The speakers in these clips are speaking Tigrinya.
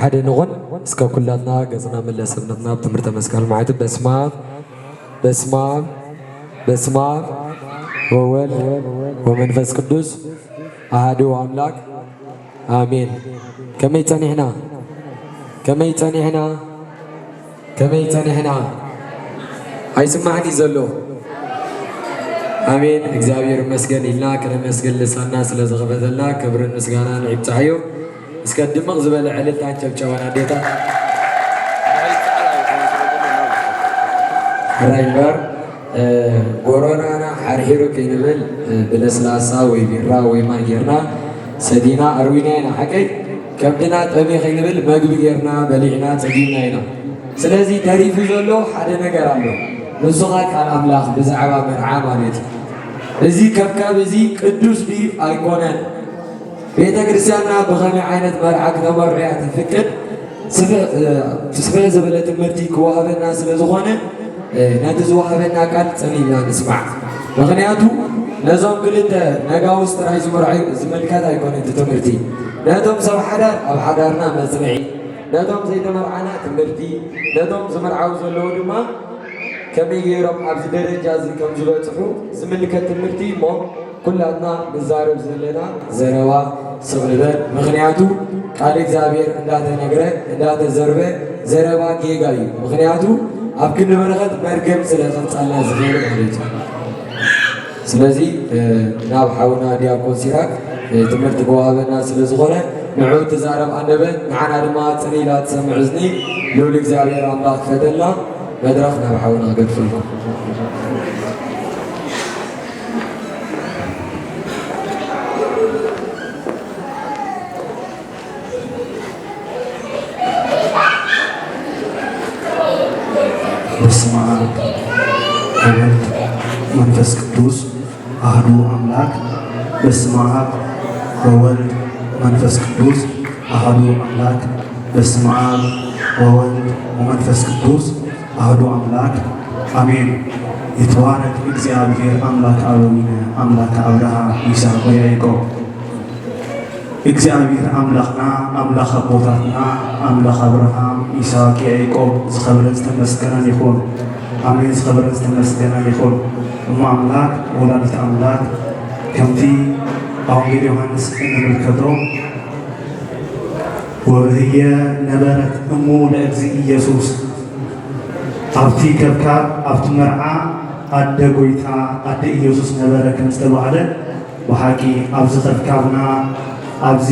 ሓደ ንኹን። እስከ ኩላትና ገጽና መለስ እምነትና ኣብ ትምህርተ መስቀል ማዕቱ። በስመ ኣብ፣ በስመ ኣብ፣ በስመ ኣብ ወወልድ ወመንፈስ ቅዱስ ኣሃዱ ኣምላክ ኣሜን። ከመይ ጸኒሕና? ከመይ ጸኒሕና? ከመይ ጸኒሕና? ኣይስማዕን እዩ ዘሎ። ኣሜን። እግዚኣብሔር ይመስገን ኢልና ክነመስግን ልሳንና ስለ ዝኸፈተልና ክብርን ምስጋናን ይብጻሕዮ። እስከ ድምቕ ዝበለ ዕልልታን ጨብጨባን ኣዴታት። ሕራይ እምበር፣ እ፣ ጎሮናና ሓርሒሩ ከይንብል፣ እ፣ ብለስላሳ ወይ ቢራ ወይ ማይ ጌርና ሰቲና ኣርዊና ኢና። ሓቀይ? ከብድና ጠምዩ ከይንብል መግቢ ጌርና በሊዕና ጸጊብና ኢና። ስለዚ ተሪፉ ዘሎ ሓደ ነገር ኣሎ። ንሱ ኸኣ ቃል ኣምላኽ ብዛዕባ መርዓ ማለት እዩ። እዚ ከብካብ እዚ ቅዱስ ድዩ ኣይኮነን? ቤተ ክርስቲያንና ብኸመይ ዓይነት መርዓ ክተመርዑ እያ ትፍቅድ? ስፍሕ፣ እ፣ ስፍሕ ዝበለ ትምህርቲ ክወሃበና ስለ ዝኾነ፣ እ፣ ነቲ ዝወሃበና ቃል ጸሚምና ንስማዕ። ምኽንያቱ ነዞም ክልተ ነጋውስ ጥራይ ዝምርዐ-፣ ዝምልከት ኣይኮነን እቲ ትምህርቲ። ነቶም ሰብ ሓዳር ኣብ ሓዳርና መጽንዒ፣ ነቶም ዘይተመርዓና ትምህርቲ፣ ነቶም ዝምርዓው ዘለዉ ድማ ከመይ ገይሮም ኣብዚ ደረጃ እዚ ከም ዝበጽሑ ዝምልከት ትምህርቲ እሞ፣ ኩላትና ንዛረብ ዘለና ዘረባ ስቕ ንበል። ምኽንያቱ ቃል እግዚኣብሔር እንዳተነግረ እንዳተዘርበ ዘረባ ጌጋ እዩ። ምኽንያቱ ኣብ ክንዲ በረኸት መርገም ስለ ዘምጻልና ዝኽእል ማለት እዩ። ስለዚ፣ እ፣ ናብ ሓውና ዲያቆን ሲራክ፣ እ፣ ትምህርቲ ክወሃበና ስለ ዝኾነ ንዑ ትዛረብ ኣንደበት፣ ንዓና ድማ ጽን ኢላ ትሰምዕ እዝኒ ልዑል እግዚኣብሔር ኣምላኽ ክፈተልና። መድረኽ ናብ ሓውና ገድፈልኩም። በስመ አብ ወወልድ ወመንፈስ ቅዱስ አሐዱ አምላክ። በስመ አብ ወወልድ ወመንፈስ ቅዱስ አሐዱ አምላክ። በስመ አብ ወወልድ ወመንፈስ ቅዱስ አሐዱ አምላክ አሜን። ይትባረክ እግዚአብሔር አምላክ አበዊነ አምላክ አብርሃም ይስሐቅ ወያዕቆብ። እግዚኣብሔር ኣምላኽና፣ ኣምላኽ ኣቦታትና፣ ኣምላኽ ኣብርሃም፣ ይስሐቅ፣ ያዕቆብ ዝኸበረን ዝተመስገነን ይኹን። ኣሜን። ዝኸበረን ዝተመስገነን ይኹን። እሞ ኣምላኽ፣ ወላዲት ኣምላኽ፣ ከምቲ ኣብ ወንጌል ዮሃንስ እንምልከቶ፣ ወብህየ ነበረት እሙ ለእግዚእ ኢየሱስ፣ ኣብቲ ከብካብ፣ ኣብቲ መርዓ ኣደ ጐይታ፣ ኣደ ኢየሱስ ነበረ ከም ዝተባህለ፣ ብሓቂ ኣብዚ ከብካብና፣ ኣብዚ፣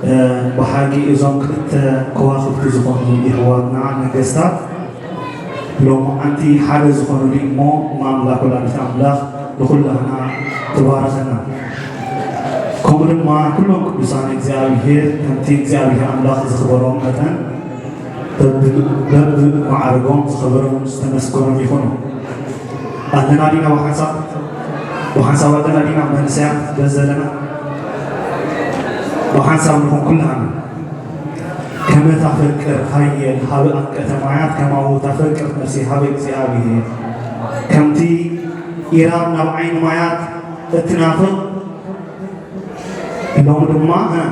እ፣ ብሓቂ እዞም ክልተ ከዋኽብቲ ዝኾኑ የሕዋትና ነገስታት ሎማዓንቲ ሓደ ዝኾኑሉ እሞ፣ እመ ኣምላኽ ወላዲት ኣምላኽ ንኹላህና ትባርኸና። ከምኡ ድማ ኩሎም ቅዱሳን እግዚኣብሔር ከምቲ እግዚኣብሔር ኣምላኽ ዝኽበሮም መጠን በብ-፣ በብማዕርጎም ዝኸበሩን ዝተመስገኑን ይኹኑ። ኣለና ዲና ብሓንሳብ? ብሓንሳብ ኣለና ዲና መንእሰያት በዚ ዘለና? ብሓንሳብ ንኹን ኩላህና። ከመ ታፈቅር ሀየል ሀበ አንቀተ ማያት ከማሁ ታፈቅር ነፍሴ ሀበ እግዚአብሔር። ከምቲ ኢራብ ናብ ዓይኒ ማያት እትናፍቕ ሎሚ ድማ፣ እ፣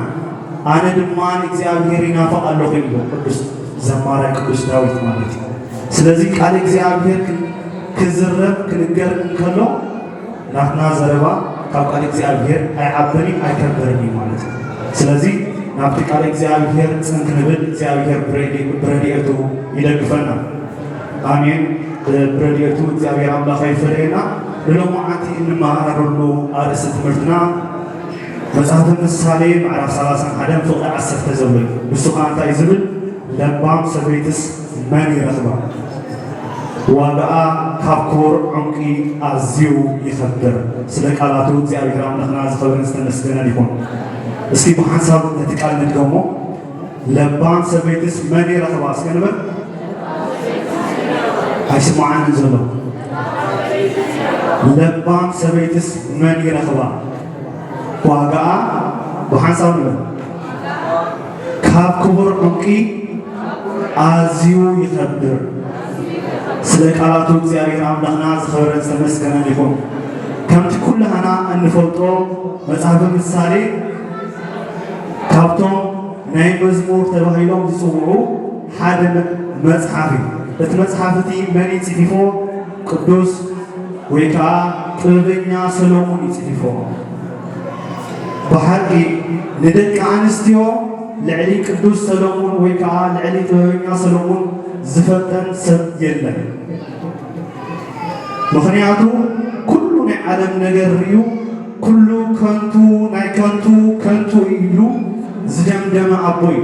ኣነ ድማ ንእግዚኣብሔር ይናፍቕ ኣለኹ ኢሉ ቅዱስ ዘማሪ ቅዱስ ዳዊት ማለት እዩ። ስለዚ ቃል እግዚኣብሔር ክን-፣ ክዝረብ ክንገር እንከሎ ናትና ዘረባ ካብ ቃል እግዚኣብሔር ኣይዓብን እዩ ኣይከብርን እዩ ማለት እዩ። ስለዚ ናብቲ ቃል እግዚኣብሔር ጽን ክንብል እግዚኣብሔር ብረድኤ-፣ ብረድኤቱ ይደግፈና። ኣሜን። ብረድኤቱ እግዚኣብሔር ኣምላኽ ይፈለየና። ንሎማዓንቲ እንመሃረሉ ኣርእስቲ ትምህርትና መጽሓፈ ምሳሌ ምዕራፍ ሰላሳን ሓደን ፍቕዲ ዓሰርተ ዘሎ እዩ። ንሱ ኸዓ እንታይ እዩ ዝብል? ለባም ሰበይትስ መን ይረኽባ? ዋጋኣ ካብ ክቡር ዕንቂ ኣዝዩ ይኸብር። ስለ ቃላቱ እግዚኣብሔር ኣምላኽና ዝኸበረን ዝተመስገነን ይኹን። እስኪ ብሓንሳብ ነቲ ቃል ንድገሞ። ለባም ሰበይትስ መን ይረኽባ? እስከ ንበል። ኣይስማዓንን ዘሎ። ለባም ሰበይትስ መን ይረኽባ? ዋጋኣ ብሓንሳብ ንበል። ካብ ክቡር ዕንቂ ኣዝዩ ይኸብር። ስለ ቃላቱ እግዚኣብሔር ኣምላኽና ዝኸበረን ዝተመስገነን ይኹን። ከምቲ ኩላህና እንፈልጦ መጽሓፈ ምሳሌ ካብቶም ናይ መዝሙር ተባሂሎም ዝጽውዑ ሓደ መ- መጽሓፍ እዩ። እቲ መጽሓፍ እቲ መን እዩ ጽሒፎ? ቅዱስ ወይ ከዓ ጥበበኛ ሰሎሙን እዩ ጽሒፎ። ብሓቂ ንደቂ ኣንስትዮ ልዕሊ ቅዱስ ሰሎሙን ወይ ከዓ ልዕሊ ጥበበኛ ሰሎሙን ዝፈልጠን ሰብ የለን። ምኽንያቱ ኩሉ ናይ ዓለም ነገር ርእዩ ኩሉ ከንቱ ናይ ከንቱ ከንቱ ኢሉ ዝደምደመ ኣቦ እዩ።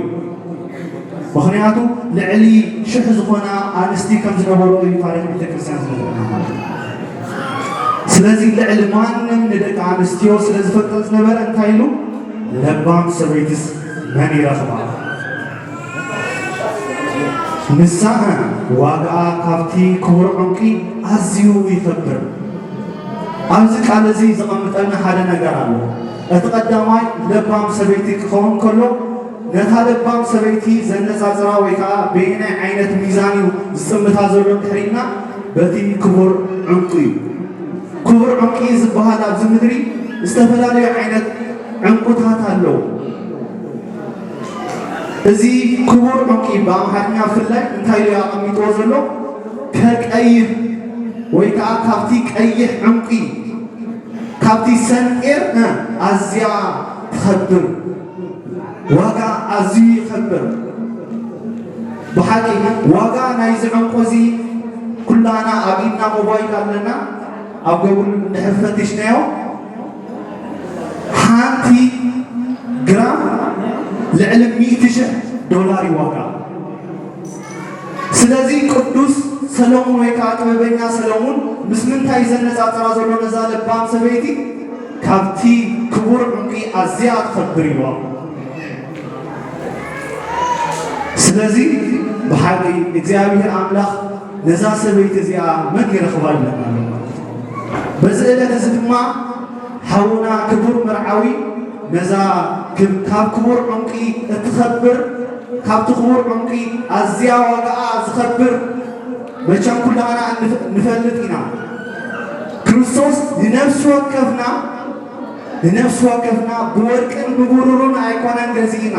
ምኽንያቱ ልዕሊ ሽሕ ዝኾና ኣንስቲ ከም ዝነበሮ እዩ ታሪኽ ቤተክርስትያን ዝነግረና ማለት እዩ። ስለዚ ልዕሊ ማንም ንደቂ ኣንስትዮ ስለ ዝፈልጠን ዝነበረ እንታይ ኢሉ ለባም ሰበይትስ መን ይረኽባ? ንሳ ዋጋኣ ካብቲ ክቡር ዕንቂ ኣዝዩ ይኸብር። ኣብዚ ቃል እዚ ዘቐምጠልና ሓደ ነገር ኣሎ። እቲ ቀዳማይ ለባም ሰበይቲ ክኸውን ከሎ ነታ ለባም ሰበይቲ ዘነጻጽራ ወይ ከዓ በየናይ ዓይነት ሚዛን እዩ ዝጥምታ ዘሎ እንድሕር ኢልና በቲ ክቡር ዕንቁ እዩ። ክቡር ዕንቂ ዝበሃል ኣብዚ ምድሪ ዝተፈላለዩ ዓይነት ዕንቁታት ኣለዉ። እዚ ክቡር ዕንቂ ብኣምሓርኛ ብፍላይ እንታይ ኢሉ ኣቐሚጥዎ ዘሎ? ከቀይህ ወይ ከዓ ካብቲ ቀይሕ ዕንቂ ካብቲ ሰንጤር ኣዝያ ትኸብር ዋጋ ኣዝዩ ይኸብር። ብሓቂ ዋጋ ናይዚ ዕንቁ እዚ ኩላና ኣብ ኢድና ሞባይል ኣለና። ኣብ ጎግል እንድሕር ፈቲሽናዮ ሓንቲ ግራም ልዕሊ ሚእቲ ሽሕ ዶላር እዩ ዋጋ። ስለዚ ቅዱስ ሰሎሙን ወይ ከዓ ጥበበኛ ሰሎሙን ምስ ምንታይ ዘነፃፅራ ዘሎ ነዛ ለባም ሰበይቲ ካብቲ ክቡር ዕንቂ ኣዝያ ትኸብር ኢልዋ። ስለዚ ብሓቂ እግዚኣብሔር ኣምላኽ ነዛ ሰበይቲ እዚኣ መን ይረኽባ ይብለና ኣሎ ማለት እዩ። በዚ ዕለት እዚ ድማ ሓውና ክቡር መርዓዊ ነዛ ክብ- ካብ ክቡር ዕንቂ እትኸብር ካብቲ ክቡር ዕንቂ ኣዝያ ዋጋኣ ዝኸብር መቸም ኩላና እንፍ- ንፈልጥ ኢና። ክርስቶስ ንነፍሲ ወከፍና ንነፍሲ ወከፍና ብወርቅን ብብሩርን ኣይኮነን ገዚእና።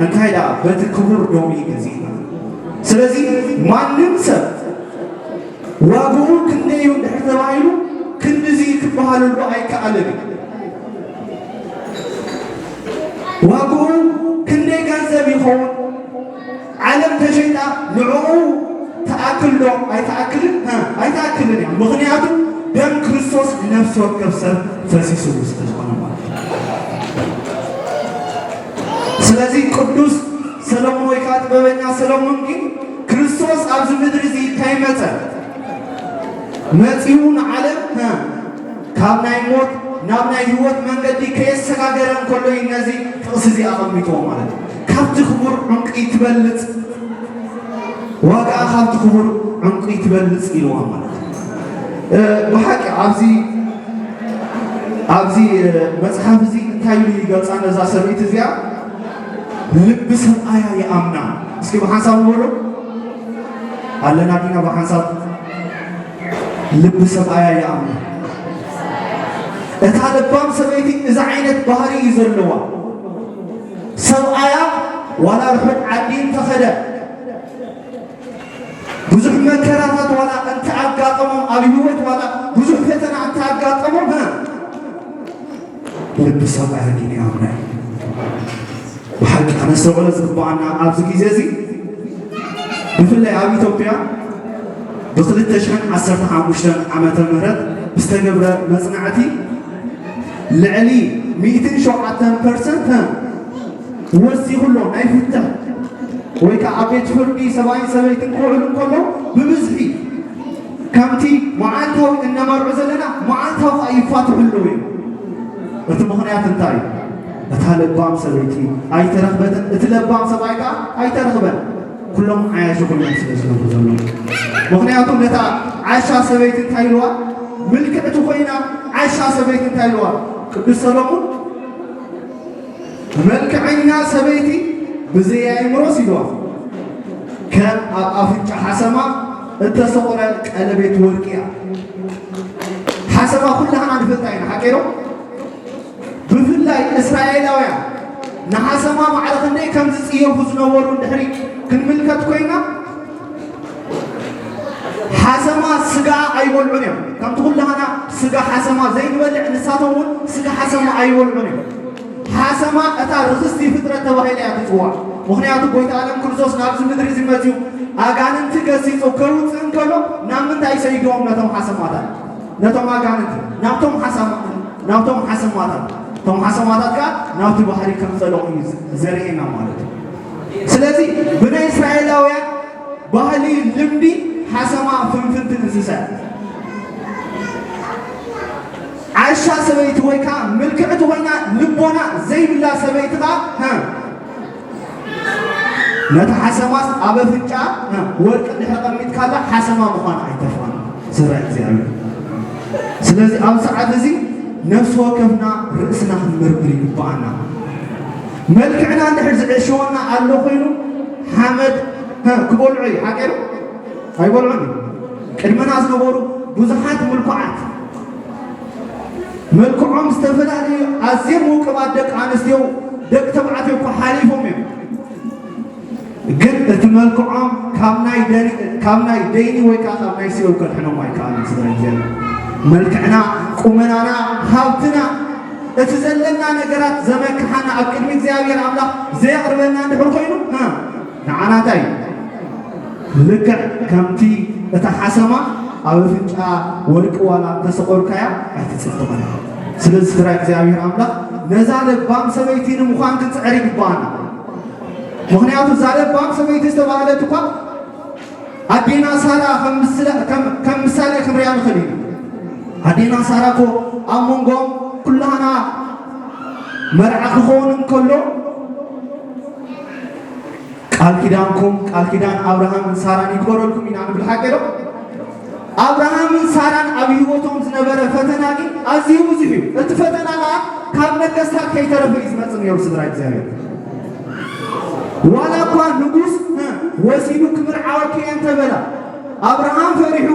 እንታይ ደኣ በቲ ክቡር ደሙ እዩ ገዚእና። ስለዚ ማንም ሰብ ዋግኡ ክንደይ እዩ እንድሕር ተባሂሉ ክንድዚ ክበሃለሉ ኣይከኣልን እዩ። ዋግኡ ክንደይ ገንዘብ ይኸውን? ዓለም ተሸይጣ ንዕኡ ትኣክል ዶ ኣይትኣክልን? ሃ፣ ኣይትኣክልን እያ። ምኽንያቱ ደም ክርስቶስ ንነፍሲ ወከፍ ሰብ ፈሲስሉ ስለ ዝኾነ ማለት እዩ። ስለዚ ቅዱስ ሰሎሞን ወይ ከዓ ጥበበኛ ሰሎሞን ግን ክርስቶስ ኣብዚ ምድሪ እዚ ከይመፀ መፂኡ ንዓለም ሃ፣ ካብ ናይ ሞት ናብ ናይ ህይወት መንገዲ ከየሰጋገረ እንከሎ እዩ ነዚ ጥቕሲ እዚ ኣቐሚጥዎ ማለት እዩ። ካብቲ ክቡር ዕንቂ ትበልፅ ዋጋኣ ካብቲ ክቡር ዕንቂ ትበልፅ ኢልዋ ማለት እዩ። እ፣ ብሓቂ ኣብዚ ኣብዚ እ፣ መፅሓፍ እዚ እንታይ ኢሉ ይገልፃ ነዛ ሰበይቲ እዚኣ? ልቢ ሰብኣያ ይኣምና። እስኪ ብሓንሳብ ንበሎ ኣለና ዲና ብሓንሳብ ልቢ ሰብኣያ ይኣምና። እታ ለባም ሰበይቲ እዚ ዓይነት ባህሪ እዩ ዘለዋ። ሰብኣያ ዋላ ርሑቕ ዓዲ እንተኸደ ብዙሕ መከራታት ዋላ እንተኣጋጠሞም ኣብ ህይወት ዋላ ብዙሕ ፈተና እንተኣጋጠሞም እ፣ ልቢ ሰብኣያ ግን ይኣምና እዩ። ብሓቂ ከነስተውዕሎ ዝግባኣና ኣብዚ ግዜ እዚ ብፍላይ ኣብ ኢትዮጵያ ብ ክልተ ሽሕን ዓሰርተ ሓሙሽተን ዓመተ ምህረት ዝተገብረ መፅናዕቲ ልዕሊ ሚእትን ሸውዓተን ፐርሰንት ወሲኹ ኣሎ ናይ ፍትሕ ወይ ከዓ ኣብ ቤት ፍርዲ ሰብኣይን ሰበይትን ክውዕሉ እንከሎ ብብዝሒ ከምቲ መዓልታዊ እነመርዖ ዘለና መዓልታዊ ከዓ ይፋትሑ ኣለዉ እዮም። እቲ ምኽንያት እንታይ እዩ? እታ ለባም ሰበይቲ ኣይተረኽበትን፣ እቲ ለባም ሰብኣይ ከዓ ኣይተረኽበን። ኩሎም ዓያሹ ኮይኖም ስለ ዝነብሩ ዘለዉ። ምኽንያቱ ነታ ዓሻ ሰበይቲ እንታይ ኢልዋ? ምልክዕቲ ኮይና ዓሻ ሰበይቲ እንታይ ኢልዋ? ቅዱስ ሰሎሙን መልክዐኛ ሰበይቲ ብዘይ ኣእምሮስ ኢልዋ ከም ኣብ ኣፍንጫ ሓሰማ እተሰቑረ ቀለቤት ወርቂ እያ። ሓሰማ ኩላህና ንፈልጣ ኢና፣ ሓቂ ዶ? ብፍላይ እስራኤላውያን ንሓሰማ ማዕረ ክንደይ ከም ዝጽየፉ ዝነበሩ እንድሕሪ ክንምልከት ኮይና፣ ሓሰማ ስጋ ኣይበልዑን እዮም። ከምቲ ኩላህና ስጋ ሓሰማ ዘይንበልዕ፣ ንሳቶም እውን ስጋ ሓሰማ ኣይበልዑን እዮም። ሓሰማ እታ ርኽስቲ ፍጥረት ተባሂላ እያ ትጽዋዕ። ምኽንያቱ ጎይታ ዓለም ክርስቶስ ናብዚ ምድሪ እዚ መጺኡ ኣጋንንቲ ገሲጹ ከውጽእ እንከሎ ናብ ምንታይ ሰይድዎም? ነቶም ሓሰማታት፣ ነቶም ኣጋንንቲ፣ ናብቶም ሓሰማ-፣ ናብቶም ሓሰማታት፣ እቶም ሓሰማታት ከኣ ናብቲ ባሕሪ ከም ዝጠለቑ እዩ ዘርእየና ማለት እዩ። ስለዚ ብናይ እስራኤላውያን ባህሊ፣ ልምዲ፣ ሓሰማ ፍንፍንቲ እንስሳ እያ። ዓሻ ሰበይቲ ወይ ከዓ ምልክዕቲ ኮይና ልቦና ዘይብላ ሰበይቲ ከዓ፣ ሀ፣ ነቲ ሓሰማስ ኣብ ኣፍንጫ፣ ሀ፣ ወርቂ እንድሕር ቀሚጥካላ ሓሰማ ምዃና ኣይተፍቕን። ስድራ እግዚኣብሔር። ስለዚ ኣብ ሰዓት እዚ ነፍሲ ወከፍና ርእስና ክንምርምር ይግብኣና። መልክዕና እንድሕር ዝዕሸወና ኣሎ ኮይኑ ሓመድ፣ ሀ፣ ክበልዖ እዩ። ሓቂ ዶ? ኣይበልዖን እዩ። ቅድመና ዝነበሩ ብዙሓት ምልኩዓት፣ መልክዖም ዝተፈላለዩ ኣዝዮም ውቅባት ደቂ ኣንስትዮ፣ ደቂ ተባዕትዮ እኮ ሓሊፎም እዮም። ግን እቲ መልክዖም ካብ ናይ ደኒ-፣ ካብ ናይ ደይኒ ወይ ከዓ ካብ ናይ ሲኦል ከድሕኖም ኣይከኣልን። ስለ እግዚኣብሔር፣ መልክዕና፣ ቁመናና፣ ሃብትና፣ እቲ ዘለና ነገራት ዘመክሓና፣ ኣብ ቅድሚ እግዚኣብሔር ኣምላኽ ዘየቕርበና እንድሕር ኮይኑ፣ እ፣ ንዓና እንታይ እዩ? ልክዕ ከምቲ እታ ሓሰማ ኣብ ኣፍንጫ ወርቂ ዋላ እንተሰቆርካያ ኣይትጽብቕን። ስለዚ ስድራ እግዚኣብሔር ኣምላኽ፣ ነዛ ለባም ሰበይቲ ንምዃን ክንጽዕር ይግባኣና። ምኽንያቱ እዛ ለባም ሰበይቲ ዝተባህለት እኳ ኣዴና ሳራ ከም ምስላ-፣ ከም፣ ከም ምሳሌ ክንሪኣ ንኽእል ኢና። ኣዴና ሳራ እኮ ኣብ መንጎኦም ኩላህና መርዓ ክኸውን እንከሎ፣ ቃል ኪዳንኩም ቃል ኪዳን ኣብርሃምን ሳራን ይግበረልኩም ኢና ንብል፣ ሓቂ ዶ? ኣብርሃምን ሳራን ኣብ ህይወቶም ዝነበረ ፈተና ግን ኣዝዩ ብዙሕ እዩ። እቲ ፈተና ኸዓ ካብ ነገስታት ከይተረፈ እዩ ዝመጽእ ነይሩ፣ ስድራ እግዚኣብሔር። ዋላ እኳ ንጉስ፣ እ፣ ወሲዱ ክምርዓወኪ እየ እንተበላ፣ ኣብርሃም ፈሪሑ፣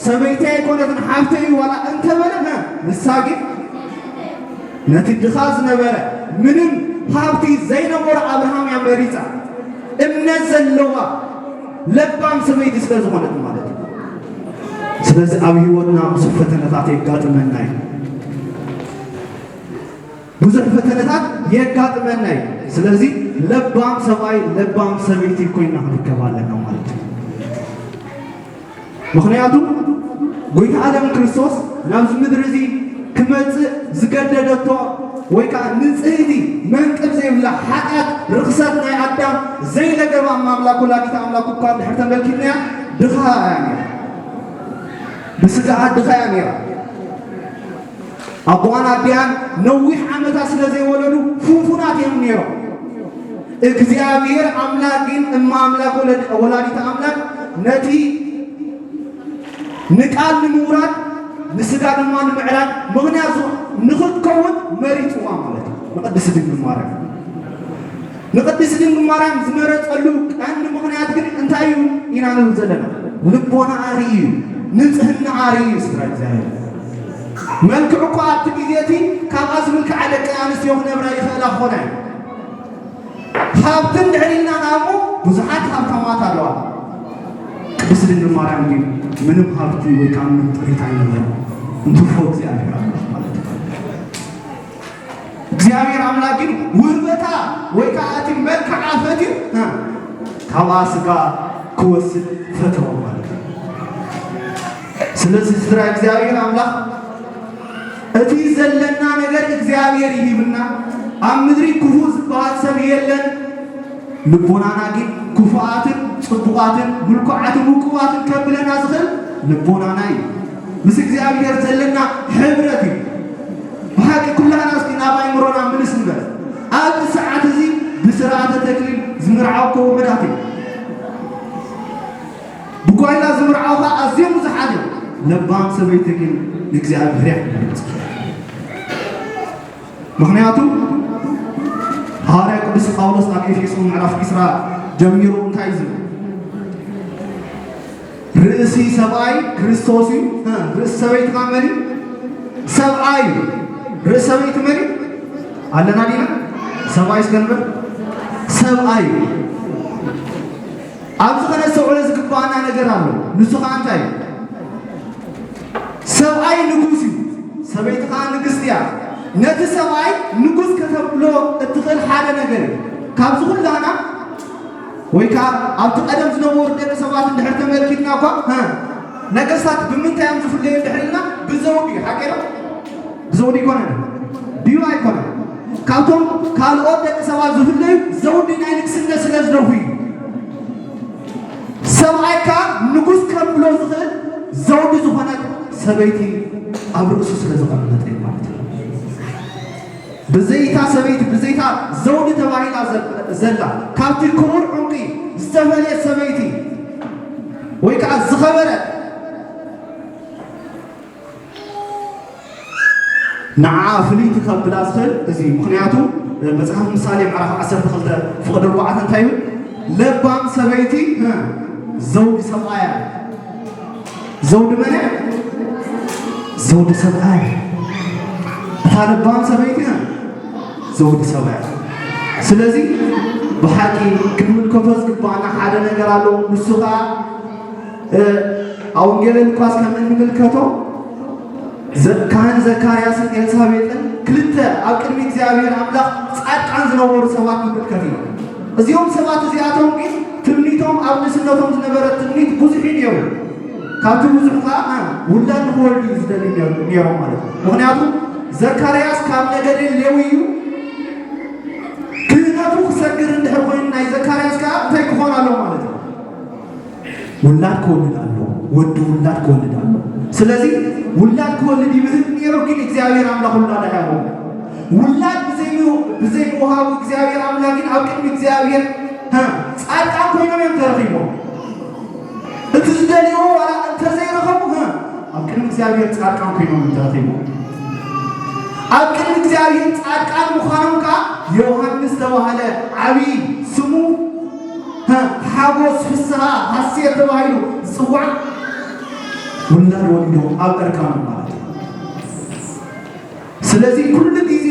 ሰበይቲ ኣይኮነትን፣ ሓፍተይ እዩ ዋላ እንተበለ፣ እ፣ ንሳ ግን ነቲ ድኻ ዝነበረ፣ ምንም ሃብቲ ዘይነበሮ ኣብርሃም እያ መሪጻ። እምነት ዘለዋ ለባም ሰበይቲ ስለ ዝኾነት ማለት እዩ። ስለዚ ኣብ ህይወትና ብዙሕ ፈተነታት የጋጥመና እዩ። ብዙሕ ፈተነታት የጋጥመና እዩ። ስለዚ ለባም ሰብኣይ፣ ለባም ሰበይቲ ኮይና ክንርከብ ኣለና ማለት እዩ። ምኽንያቱ ጎይታ ዓለም ክርስቶስ ናብዚ ምድሪ እዚ ክመጽእ ዝገደደቶ ወይ ከዓ ንጽህቲ መንቅብ ዘይብላ ሓጢኣት ርኽሰት ናይ ኣዳም ዘይለገባ እማ ኣምላክ ወላዲት ኣምላክ እኳ እንድሕር ተመልኪትናያ ድኻ እያ ነይራ። ብስጋኣ ድኻ እያ ነይራ። ኣቦኣን ኣዲኣን ነዊሕ ዓመታት ስለ ዘይወለዱ ፍንፉናት እዮም ነይሮም። እግዚኣብሔር ኣምላክ ግን እማ ኣምላክ ወለድ-፣ ወላዲት ኣምላክ ነቲ ንቃል ንምውራድ ንስጋ ድማ ንምዕራግ ምኽንያት ዝ-፣ ንኽትከውን መሪፅዋ ማለት እዩ። ንቅድስት ድንግል ማርያም፣ ንቅድስት ድንግል ማርያም ዝመረፀሉ ቀንዲ ምኽንያት ግን እንታይ እዩ ኢና ንብል ዘለና? ልቦና ኣርኢ እዩ፣ ንፅህና ኣርኢ እዩ። ስድራ እግዚኣብሔር፣ መልክዕ እኮ ኣብቲ ግዜ እቲ ካብኣ ዝምልክዓ ደቂ ኣንስትዮ ክነብራ ይኽእላ ክኾና እዩ። ሃብቲ እንድሕር ኢልና ከኣ እሞ ብዙሓት ሃብታማት ኣለዋ። ቅድስት ድንግል ማርያም ግን ምንም ሃብቲ ወይ ከዓ ምንም ጥሪት ኣይነበረን። እንትርፎ እግዚኣብሔር ኣምላኽ ማለት እዩ። እግዚኣብሔር ኣምላኽ ግን ውህበታ ወይ ከዓ እቲ መልክዓ ፈትዩ፣ እ፣ ካብኣ ስጋ ክወስድ ፈተወ ማለት እዩ። ስለዚ ስድራ እግዚኣብሔር ኣምላኽ እቲ ዘለና ነገር እግዚኣብሔር ይሂብና። ኣብ ምድሪ ክፉእ ዝበሃል ሰብ የለን። ልቦናና ግን ክፉኣትን ጽቡቓትን ምልኩዓትን ውቁባትን ከብለና ዝኽእል ልቦናና እዩ። ምስ እግዚኣብሔር ዘለና ሕብረት እዩ። ብሓቂ ኩላህና እስኪ ናብ ኣእምሮና ምልስ ንበል። ኣብዚ ሰዓት እዚ ብስርዓተ ተክሊል ዝምርዓው እኮ ውሑዳት እዩ። ብጓይላ ዝምርዓው ኸዓ ኣዝዮም ብዙሓት እዮም። ለባም ሰበይቲ ግን ንእግዚኣብሔር እያ ትመርጽ። ምኽንያቱ ሃዋርያ ቅዱስ ጳውሎስ ኣብ ኤፌሶን ምዕራፍ ዕስራ ጀሚሩ እንታይ እዩ ዝብል? ርእሲ ሰብኣይ ክርስቶስ እዩ። እ፣ ርእሲ ሰበይቲ ኸዓ መን እዩ? ሰብኣይ እዩ። ርእሲ ሰበይቲ መን እዩ? ኣለና ዲና? ሰብኣይ እስከ ንበል። ሰብኣይ እዩ። ኣብዚ ከነስተውዕሎ ዝግባኣና ነገር ኣሎ። ንሱ ኸዓ እንታይ እዩ? ሰብኣይ ንጉስ እዩ፣ ሰበይቲ ኸዓ ንግስቲ እያ። ነቲ ሰብኣይ ንጉስ ከተብሎ እትኽእል ሓደ ነገር እዩ። ካብዚ ኩላና ወይ ከዓ ኣብቲ ቀደም ዝነበሩ ደቂ ሰባት እንድሕር ተመልኪትና እኳ፣ ሀ፣ ነገስታት ብምንታይ እዮም ዝፍለዩ እንድሕር ኢልና፣ ብዘውዲ እዩ። ሓቂ ዶ? ብዘውዲ ኣይኮነን ድዩ? ኣይኮነን። ካብቶም ካልኦት ደቂ ሰባት ዝፍለዩ ዘውዲ ናይ ንግስነት ስለ ዝደፉ እዩ። ሰብኣይ ከዓ ንጉስ ከብሎ ዝኽእል ዘውዲ ዝኾነት ሰበይቲ ኣብ ርእሱ ስለ ዘቐመጠ እዩ ማለት እዩ። ብዘይታ ሰበይቲ፣ ብዘይታ ዘውዲ ተባሂላ ዘ-፣ ዘላ፣ ካብቲ ክቡር ዕንቂ ዝተፈልየት ሰበይቲ ወይ ከዓ ዝኸበረት፣ ንዓ ፍልይቲ ከብላ ዝኽእል እዚ እዩ። ምኽንያቱ መጽሓፍ ምሳሌ ምዕራፍ ዓሰርተ ክልተ ፍቕዲ ኣርባዕተ እንታይ ይብል? ለባም ሰበይቲ፣ እ፣ ዘውዲ ሰብኣያ። ዘውዲ መን እያ? ዘውዲ ሰብኣያ። እታ ለባም ሰበይቲ፣ እ፣ ዘውዲ ሰብኣያ። ስለዚ ብሓቂ ክንምልከቶ ዝግባኣና ሓደ ነገር ኣሎ። ንሱ ኸዓ፣ እ፣ ኣብ ወንጌል ሉቃስ ከም እንምልከቶ ዘ-፣ ካህን ዘካርያስን ኤልሳቤጥን ክልተ ኣብ ቅድሚ እግዚኣብሔር ኣምላኽ ጻድቃን ዝነበሩ ሰባት ንምልከት ኢና። እዚኦም ሰባት እዚኣቶም ግን ትምኒቶም ኣብ ንእስነቶም ዝነበረ ትምኒት ብዙሕ እዩ ነይሩ። ካብቲ ብዙሕ ኸዓ፣ እ፣ ውላድ ንኽወልዱ እዩ ዝደልዩ ነይሩ፣ ነይሮም ማለት እዩ። ምኽንያቱ ዘካርያስ ካብ ነገደ ሌዊ እዩ። ክህነቱ ክሰግር እንድሕር ኮይኑ ናይ ዘካርያስ ከኣ እንታይ ክኾን ኣለዎ ማለት እዩ? ውላድ ክወልድ ኣለዎ። ወዲ ውላድ ክወልድ ኣለዎ። ስለዚ ውላድ ክወልድ ይምህር ነይሩ፣ ግን እግዚኣብሔር ኣምላኽ ውላድ ኣይሃቦን። ውላድ ብዘይ-፣ ብዘይምውሃቡ እግዚኣብሔር ኣምላኽ ግን ኣብ ቅድሚ እግዚኣብሔር፣ ሀ፣ ጻድቃን ኮይኖም እዮም ተረኺቦም። እቲ ዝደልይዎ ዋላ እንተዘይረኸቡ፣ ሀ፣ ኣብ ቅድሚ እግዚኣብሔር ጻድቃን ኮይኖም እዮም ተረኺቦም። ኣብ ቅድሚ እግዚኣብሔር ጻድቃን ምዃኖም ከኣ ዮሃንስ ተባህለ ዓብዪ ስሙ፣ ሀ፣ ሓጎስ፣ ፍስሃ፣ ሓሴት ተባሂሉ ዝጽዋዕ ውላድ ወሊዶም ኣብ እርካኖም ማለት እዩ። ስለዚ ኩሉ ግዜ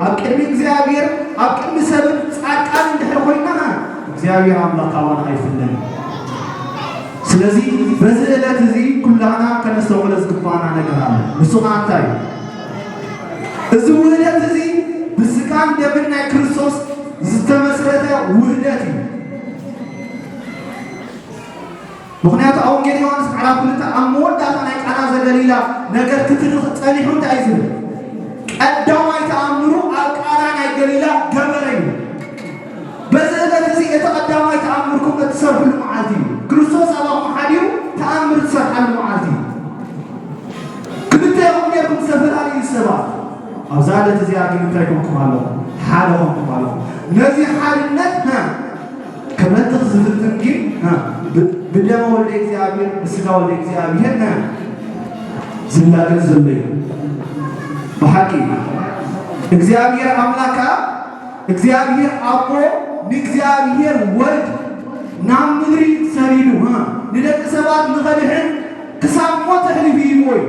ኣብ ቅድሚ እግዚኣብሔር፣ ኣብ ቅድሚ ሰብን ጻድቃን እንድሕር ኮይና፣ እግዚኣብሔር ኣምላኽ ካባና ኣይፍለን። ስለዚ በዚ ዕለት እዚ ኩላና ከነስተውዕሎ ዝግባኣና ነገር ኣሎ። ንሱ ኸዓ እንታይ እዩ? እዚ ውህደት እዚ ብስጋን ደምን ናይ ክርስቶስ ዝተመስረተ ውህደት እዩ። ምኽንያቱ ኣብ ወንጌል ዮሃንስ ምዕራፍ ክልተ ኣብ መወዳእታ ናይ ቃና ዘገሊላ ነገር ክትርኽ ጸኒሑ እንታይ እዩ ዝብል? ቀዳማይ ተኣምሩ ኣብ ቃና ናይ ገሊላ ገበረ እዩ። በዚ ዕለት እዚ እቲ ቀዳማይ ተኣምርኩም እትሰርሕሉ መዓልቲ እዩ። ክርስቶስ ኣባኹም ሓዲሩ ተኣምር እትሰርሓሉ መዓልቲ እዩ። ክልተ ኢኹም ኔርኩም ዝተፈላለዩ ሰባት። ኣብዛ ዕለት እዚኣ ግን እንታይ ኮንኩም ኣለኹም? ሓደ ኮንኩም ኣለኹም። ነዚ ሓድነት፣ ሀ፣ ክበትኽ ዝፍትን ግን፣ ሀ፣ ብ-፣ ብደመ ወልደ እግዚኣብሔር፣ ብስጋ ወልደ እግዚኣብሔር፣ ሀ፣ ዝላገጽ ዘሎ እዩ። ብሓቂ እግዚኣብሔር ኣምላካ፣ እግዚኣብሔር ኣቦ ንእግዚኣብሔር ወልድ ናብ ምድሪ ሰዲዱ፣ ሀ፣ ንደቂ ሰባት ንኸድሕን ክሳብ ሞት ኣሕሊፉ ይህብዎ እዩ።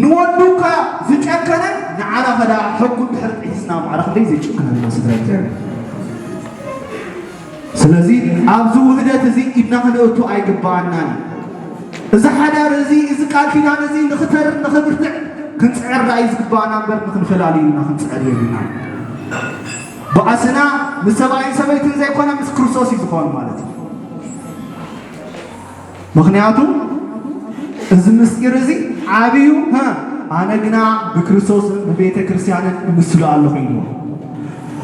ንወዱ እኳ ዝጨከነ ንዓና ኸዳ ሕጉ እንድሕር ጥሒስና ማዕረ ክንደይ ዘይጭክነልና ስድራ እግዚኣብሔር። ስለዚ ኣብዚ ውህደት እዚ ኢድና ክነእቱ ኣይግባኣናን። እዚ ሓዳር እዚ፣ እዚ ቃል ኪዳን እዚ ንኽተርር፣ ንኽብርትዕ ክንጽዕር ደኣ እዩ ዝግባኣና እምበር ንኽንፈላልዩ ኢልና ክንጽዕር የብልና። ባእስና ምስ ሰብኣይን ሰበይትን ዘይኮነ ምስ ክርስቶስ እዩ ዝኾን ማለት እዩ። ምኽንያቱ እዚ ምስጢር እዚ ዓብዩ፣ ሀ፣ ኣነ ግና ብክርስቶስን ብቤተ ክርስቲያንን እምስሎ ኣለኹ ኢሉ።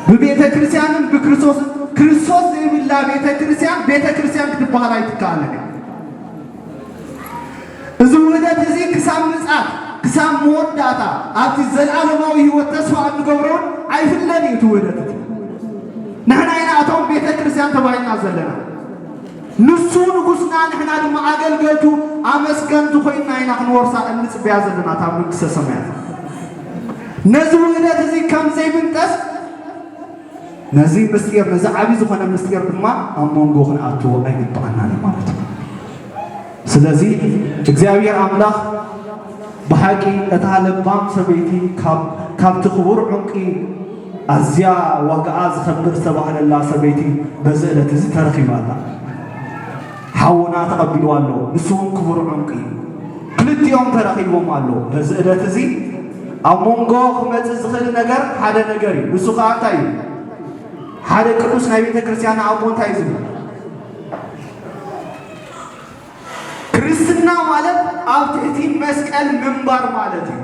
ብቤተ ክርስቲያንን ብክርስቶስን፣ ክርስቶስ ዘይብላ ቤተ ክርስቲያን ቤተ ክርስቲያን ክትበሃል ኣይትከኣልን እያ። እዚ ውህደት እዚ ክሳብ ምጽኣት፣ ክሳብ መወዳእታ ኣብቲ ዘለኣለማዊ ህይወት ተስፋ እንገብሮን ኣይፍለን እዩ እቲ ውህደት እቲ። ንሕና ኢና እቶም ቤተ ክርስቲያን ተባሂልና ዘለና። ንሱ ንጉስና፣ ንሕና ድማ ኣገልገልቱ ኣመስገንቲ ኮይንና ኢና ክንወርሳ እንጽበያ ዘለና እታ መንግስተ ሰማያት። ነዚ ውህደት እዚ ከም ዘይብንጠስ፣ ነዚ ምስጢር፣ ነዚ ዓቢ ዝኾነ ምስጢር ድማ ኣብ መንጎ ክንኣትዎ ኣይግባኣናን እዩ ማለት እዩ። ስለዚ እግዚኣብሔር ኣምላኽ ብሓቂ እታ ለባም ሰበይቲ ካብ፣ ካብቲ ክቡር ዕንቂ ኣዝያ ዋጋኣ ዝኸብር ዝተባህለላ ሰበይቲ በዚ ዕለት እዚ ተረኺባ ኣላ። ሓውና ተቐቢልዋ ኣሎ። ንሱ እውን ክቡር ዕንቁ እዩ። ክልቲኦም ተረኺቦም ኣለዉ። በዚ ዕለት እዚ ኣብ መንጎ ክመጽእ ዝኽእል ነገር ሓደ ነገር እዩ። ንሱ ከዓ እንታይ እዩ? ሓደ ቅዱስ ናይ ቤተ ክርስቲያን ኣቦ እንታይ እዩ ዝብል? ክርስትና ማለት ኣብ ትሕቲ መስቀል ምንባር ማለት እዩ።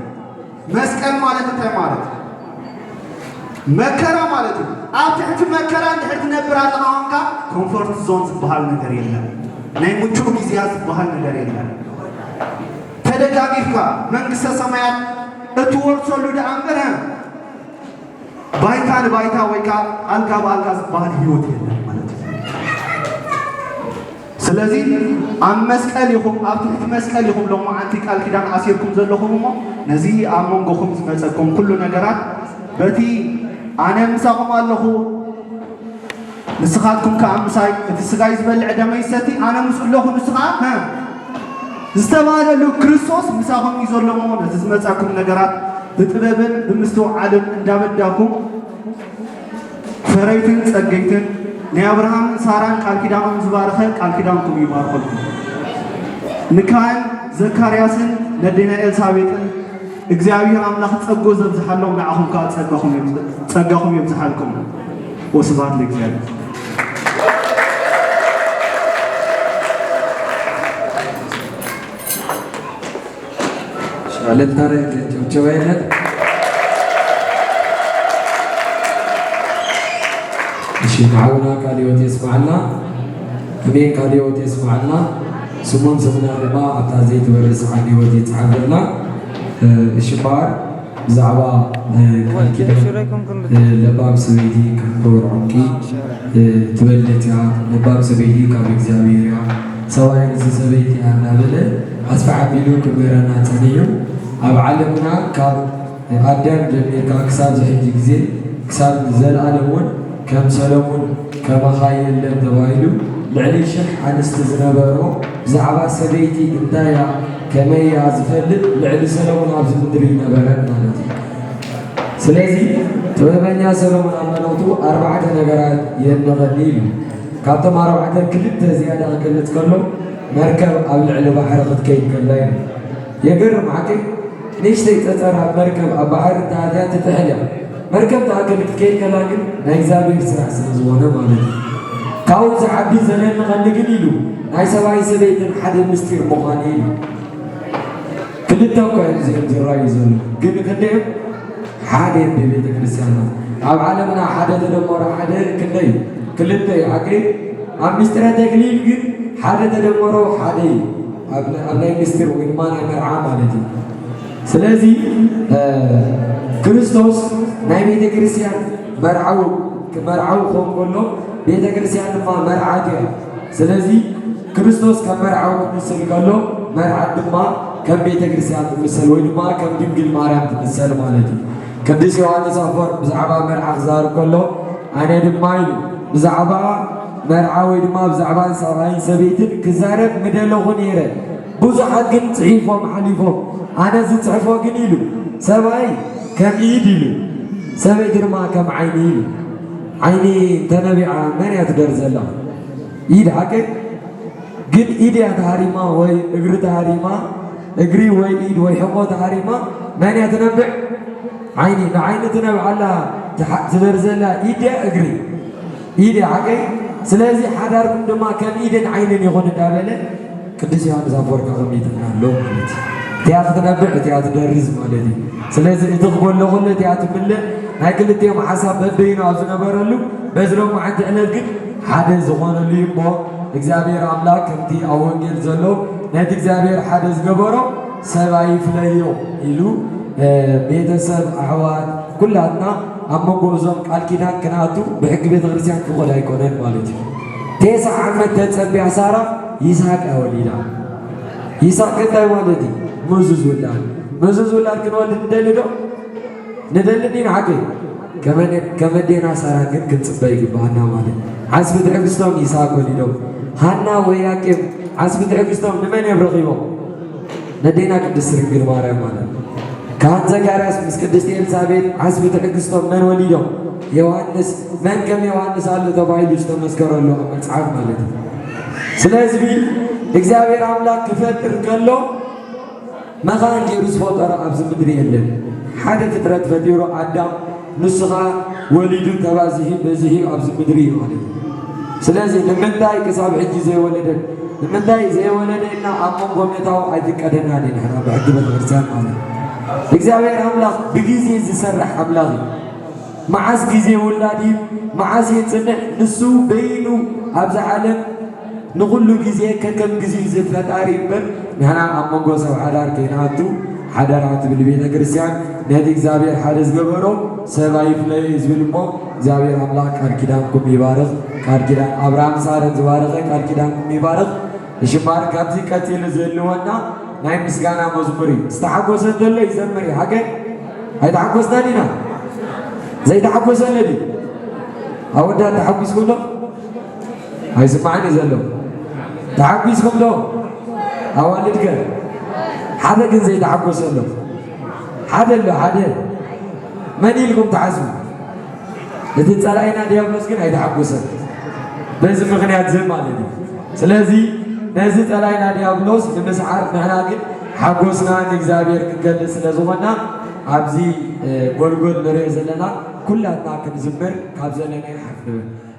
መስቀል ማለት እንታይ ማለት እዩ? መከራ ማለት እዩ። ኣብ ትሕቲ መከራ እንድሕር ትነብር ኣለኻ ኮንካ ኮምፎርት ዞን ዝበሃል ነገር የለን። ናይ ምቹእ ግዜያት ዝበሃል ነገር የለን። ተደጋጊፍካ መንግስተ ሰማያት እትወርሰሉ ደኣ እምበር ባይታ ንባይታ ወይ ከዓ ኣልጋ ብኣልጋ ዝበሃል ህይወት የለን ማለት እዩ። ስለዚ ኣብ መስቀል ኢኹም፣ ኣብ ትሕቲ መስቀል ኢኹም ሎማዓንቲ ቃል ኪዳን ኣሲርኩም ዘለኹም እሞ ነዚ ኣብ መንጎኹም ዝመፀኩም ኩሉ ነገራት በቲ ኣነ ምሳኹም ኣለኹ፣ ንስኻትኩም ከኣ ምሳይ፣ እቲ ስጋይ ዝበልዕ ደመይ ዝሰቲ ኣነ ምስኡ ኣለኹ፣ ንሱ ኸኣ እ ዝተባህለሉ ክርስቶስ ምሳኹም እዩ ዘሎ እሞ ነቲ ዝመጻኩም ነገራት ብጥበብን ብምስትውዓልን እንዳበዳኩም ፈረይትን ጸገይትን ናይ ኣብርሃምን ሳራን ቃል ኪዳኖም ዝባረኸ ቃል ኪዳንኩም ይባርኸልኩም። ንካህን ዘካርያስን ነዴና ኤልሳቤጥን እግዚኣብሔር ኣምላኽ ጸግኡ ዘብዝሓሎም ንዓኹም ከኣ ጸጋኹም የብዝ- ጸጋኹም የብዝሓልኩም። ወስብሐት ለእግዚኣብሔር። ሻለልታ ረ ጀብጀባ የለን። እሺ ንዓውና ቃል ህይወት የስማዕልና። ኣሜን ቃል ህይወት የስማዕልና። ስሙን ስምና ድማ ኣብታ ዘይትበርስ ዓዲ ህይወት ይፅሓፈልና። እሺ እምበኣር ብዛዕባ ቃል ኪዳን ለባም ሰበይቲ ካብ ክቡር ዕንቂ ትበልፅ እያ። ለባም ሰበይቲ ካብ እግዚኣብሔር እያ። ሰብኣይ ንዚ ሰበይቲ እያ እናበለ ኣስፍሕ ኣቢሉ ክምህረና ፀኒሑ። ኣብ ዓለምና ካብ ኣዳም ጀሚርካ ክሳብ ዝሕጂ ግዜ ክሳብ ንዘለኣለም እውን ከም ሰለሙን ከማኻ የለን ተባሂሉ ልዕሊ ሽሕ ኣንስቲ ዝነበሮ ብዛዕባ ሰበይቲ እንታይ እያ ከመይ እያ ዝፈልጥ ልዕሊ ሰለሙን ኣብዚ ምድሪ ይነበረን ማለት እዩ። ስለዚ ጥበበኛ ሰለሙን ኣብ መልእኽቱ ኣርባዕተ ነገራት የድንቐኒ ኢሉ። ካብቶም ኣርባዕተ ክልተ ዝያዳ ክገልፅ ከሎ መርከብ ኣብ ልዕሊ ባሕሪ ክትከይድ ከላ ኢሉ። የገርም ሓቂ ንእሽተይ ጸጸር ኣብ መርከብ ኣብ ባሕሪ እንተሃልያ ትጥሕል እያ። መርከብ ትኣክል ክትከይድ ከላ ግን ናይ እግዚኣብሔር ስራሕ ስለ ዝኾነ ማለት እዩ። ካብኡ ዝዓቢ ዘደንቐኒ ግን ኢሉ ናይ ሰብኣይ ሰበይትን ሓደ ምስጢር ምዃኑ ኢሉ። ክልተ እኳ እዮም እዚኦም ዝረኣዩ ዘለዉ ግን ክንደዮም ሓደ ቤተ ክርስቲያንና ኣብ ዓለምና ሓደ ተደመሮ ሓደ ክንደይ ክልተ እዩ ሓቂ ኣብ ምስጢረ ተክሊል ግን ሓደ ተደመሮ ሓደ እዩ ኣብ ናይ ምስጢር ወይ ድማ ናይ መርዓ ማለት እዩ ስለዚ ክርስቶስ ናይ ቤተ ክርስቲያን መርዓዊ መርዓዊ ክኾን ከሎ ቤተ ክርስቲያን ድማ መርዓት እያ ስለዚ ክርስቶስ ከም መርዓዊ ክምስል ከሎ መርዓት ድማ ከም ቤተ ክርስቲያን ትምሰል ወይ ድማ ከም ድንግል ማርያም ትምሰል ማለት እዩ። ቅዱስ ዮሃንስ ኣፈወርቅ ብዛዕባ መርዓ ክዛረብ ከሎ ኣነ ድማ ኢሉ ብዛዕባ መርዓ ወይ ድማ ብዛዕባ ሰብኣይን ሰበይትን ክዛረብ ምደለኹ ነይረ። ብዙሓት ግን ፅሒፎም ሓሊፎም። ኣነ ዝፅሕፎ ግን ኢሉ ሰብኣይ ከም ኢድ ኢሉ ሰበይቲ ድማ ከም ዓይኒ ኢሉ። ዓይኒ እንተነቢዓ መን እያ ትደር ዘላ? ኢድ ሓቂ ግን ኢድ እያ ተሃሪማ ወይ እግሪ ተሃሪማ እግሪ ወይ ኢድ ወይ ሕቆ ተሃሪማ መን እያ ትነብዕ? ዓይኒ ንዓይኒ ትነብዓላ ትደር ዘላ ኢድ እያ እግሪ ኢድ እያ ሓቂ ስለዚ ሓዳርኩም ድማ ከም ኢድን ዓይንን ይኹን እንዳበለ ቅዱስ ዮሃንስ ኣፈወርቅ ኣቐሚጥና ኣሎ ማለት እዩ። እቲኣ ክትነብዕ እቲኣ ትደርዝ ማለት እዩ። ስለዚ እቲ ክጎሎ ከሎ እቲኣ ትምልእ ናይ ክልቲኦም ሓሳብ በበይኑ ኣብ ዝነበረሉ በዚ ሎማዓንቲ ዕለት ግን ሓደ ዝኾነሉ እዩ እሞ እግዚኣብሔር ኣምላክ ከምቲ ኣብ ወንጌል ዘሎ ነቲ እግዚኣብሔር ሓደ ዝገበሮ ሰብ ኣይፍለዮ ኢሉ ቤተሰብ ኣሕዋት ኩላትና ኣብ መንጎ እዞም ቃል ኪዳን ክንኣቱ ብሕጊ ቤተክርስትያን ፍቑድ ኣይኮነን ማለት እዩ። ቴስዓ ዓመት ተጸቢያ ሳራ ይስሐቅ እያ ወሊዳ። ይስሐቅ እንታይ ማለት እዩ? ምዙዝ ውላድ። ምዙዝ ውላድ ክንወልድ ንደሊ ዶ? ንደሊ ዲና ሓቂ? ከመዴና ሳራ ግን ክንጽበ ይግባኣና ማለት እዩ። ዓስቢ ትዕግስቶም ይስሐቅ ወሊዶም። ሃና ወይ ያቄብ ዓስቢ ትዕግስቶም ንመን እዮም ረኺቦም? ነዴና ቅድስት ድንግል ማርያም ማለት ካህን ዘካርያስ ምስ ቅድስቲ ኤልሳቤጥ ዓስቢ ትዕግስቶም መን ወሊዶም? ዮሃንስ፣ መን ከም ዮሃንስ ኣሎ ተባሂሉ ዝተመስከረሉ ኣብ መጽሓፍ ማለት እዩ። ስለዚ እግዚኣብሔር ኣምላኽ ክፈጥር ከሎ መኻን ገይሩ ዝፈጠሮ ኣብዚ ምድሪ የለን። ሓደ ፍጥረት ፈጢሩ ኣዳም፣ ንሱ ኸኣ ወሊዱ ተባዚሑ በዚሑ ኣብዚ ምድሪ እዩ ማለት እዩ። ስለዚ ንምንታይ ክሳብ ሕጂ ዘይወለደን ንምንታይ ዘይወለደ ኢልና ኣብ መንጎ ምእታው ኣይፍቀደናን እዩ ንሕና ብሕጊ ቤተክርስትያን ማለት እዩ። እግዚኣብሔር ኣምላኽ ብግዜ ዝሰርሕ ኣምላኽ እዩ። መዓስ ግዜ ውላድ እዩ፣ መዓስ የጽንዕ፣ ንሱ በይኑ ኣብዛ ዓለም ንኹሉ ግዜ ከከም ግዜኡ ዝፈጣሪ እምበር፣ ንሕና ኣብ መንጎ ሰብ ሓዳር ከይንኣቱ ሓደራ ትብል ቤተ ክርስቲያን። ነቲ እግዚኣብሔር ሓደ ዝገበሮ ሰብ ኣይፍለዮ እዩ ዝብል እሞ፣ እግዚኣብሔር ኣምላኽ ቃል ኪዳንኩም ይባርኽ። ቃል ኪዳን ኣብርሃም ሳረን ዝባረኸ ቃል ኪዳንኩም ይባርኽ። እሺ እምበኣር ካብዚ ቀጺሉ ዝህልወና ናይ ምስጋና መዝሙር እዩ። ዝተሓጎሰ እንተሎ ይዘምር እዩ። ሓቀ ኣይተሓጎስናን ኢና። ዘይተሓጎሰ ኣሎ ድዩ? ኣወዳት ተሓጒስኩም ዶ? ኣይስማዕን እዩ ዘሎ። ተሓጒስኩም ዶ? ኣዋልድ ከ? ሓደ ግን ዘይተሓጎሰ ኣሎ። ሓደ ኣሎ፣ ሓደ። መን ኢልኩም ትሓስቡ? እቲ ጸላኢና ዲያብሎስ ግን ኣይተሓጎሰን። በዚ ምኽንያት እዚ ማለት እዩ። ስለዚ ነዚ ጸላኢና ዲያብሎስ ንምስዓር ንሕና ግን ሓጎስና ንእግዚኣብሔር ክንገልጽ ስለ ዝኾንና ኣብዚ፣ እ፣ ጎልጎል ንሪኦ ዘለና ኩላትና ክንዝምር ካብ ዘለናዮ ሓፍ ንበል።